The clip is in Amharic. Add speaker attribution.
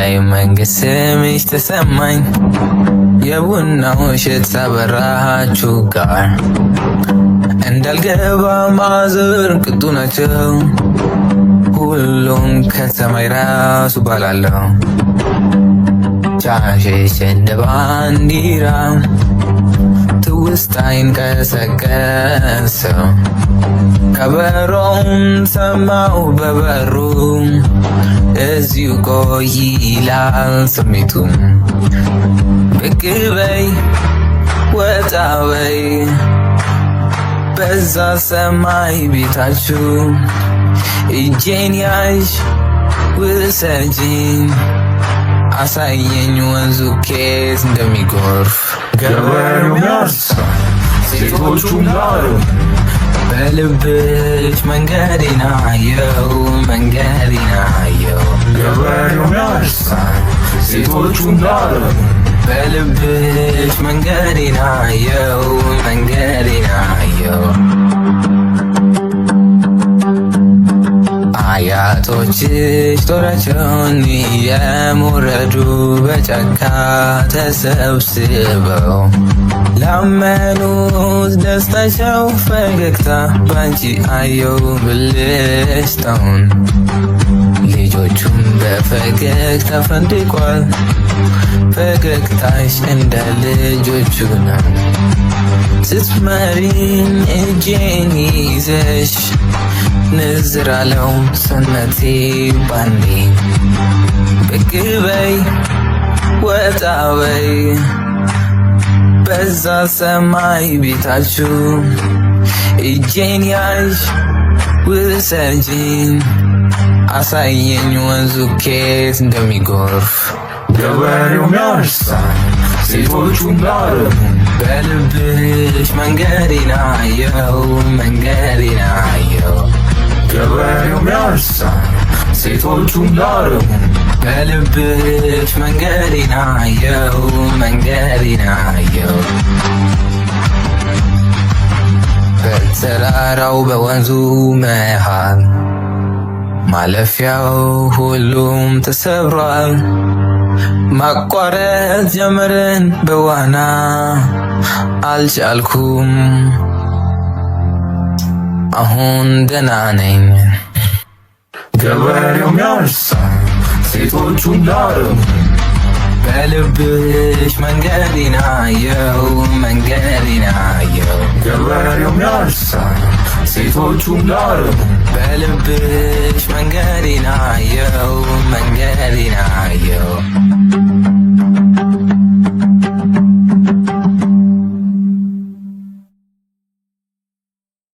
Speaker 1: ላይ መንገድ ስምሽ ተሰማኝ፣ የቡናው ሽታ በራችሁ ጋር እንዳልገባ ማዘር ቅጡ ናቸው። ሁሉም ከተማይ ራሱ ባላለው ሻሽሽ እንደ ባንዲራ ትውስታዬን ቀሰቀሰው። ከበሮውን ሰማው በበሩ፣ እዚሁ ቆይ ይላል ስሜቱ። ብቅ በይ፣ ወጣ በይ በዛ ሰማይ ቤታችሁ፣ እጄን ያዥ ውሰጂኝ፣ አሳየኝ ወንዙ ኬት እንደሚጎርፍ።
Speaker 2: ገበሬው ያርሳል፣ ሴቶቹም ላረሙ።
Speaker 1: በልብሽ መንገዴን አየው፣ መንገዴን አየው።
Speaker 2: ገበሬው ያርሳል፣ ሴቶቹም ላረሙ።
Speaker 1: በልብሽ መንገዴን አየው፣ መንገዴን አየው። አያቶችሽ ጦራቸውን የሞረዱ በጫካ ተሰብስበው ላመኑት ደስታቸው ፈገግታ ባንቺ አየው ብልጭታውን። ልጆቹም በፈገግታ ፈንድቋል፣ ፈገግታሽ እንደ ልጆቹ ነው። ስትመሪኝ እጄን ይዘሽ ንዝራለው ሰውነቴ ባንዴ። ብቅ በይ፣ ወጣ በይ በዛ ሰማይ ቤታችሁ፣ እጄን ያዥ ውሰጂኝ፣ አሳየኝ ወንዙ ኬት እንደሚጎርፍ።
Speaker 2: ገበሬው ያርሳል፣ ሴቶቹም ላረሙ።
Speaker 1: በልብሽ መንገዴን አየው፣ መንገዴን አየው።
Speaker 2: ገበሬው ያርሳል፣ ሴቶቹም ላረሙ።
Speaker 1: በልብሽ መንገዴን አየው፣ መንገዴን አየው። በተራራው በወንዙ መሃል ማለፊያው ሁሉም ተሰብሯል። ማቋረጥ ጀመርን በዋና፣ አልቻልኩም፣ አሁን ደህና ነኝ።
Speaker 2: ገበሬው ያርሳል፣ ሴቶቹም ላረሙ።
Speaker 1: በልብሽ መንገዴን አየው፣ መንገዴን አየው።
Speaker 2: ገበሬው ያርሳል፣ ሴቶቹም ላረሙ።
Speaker 1: በልብሽ መንገዴን አየው፣ መንገዴን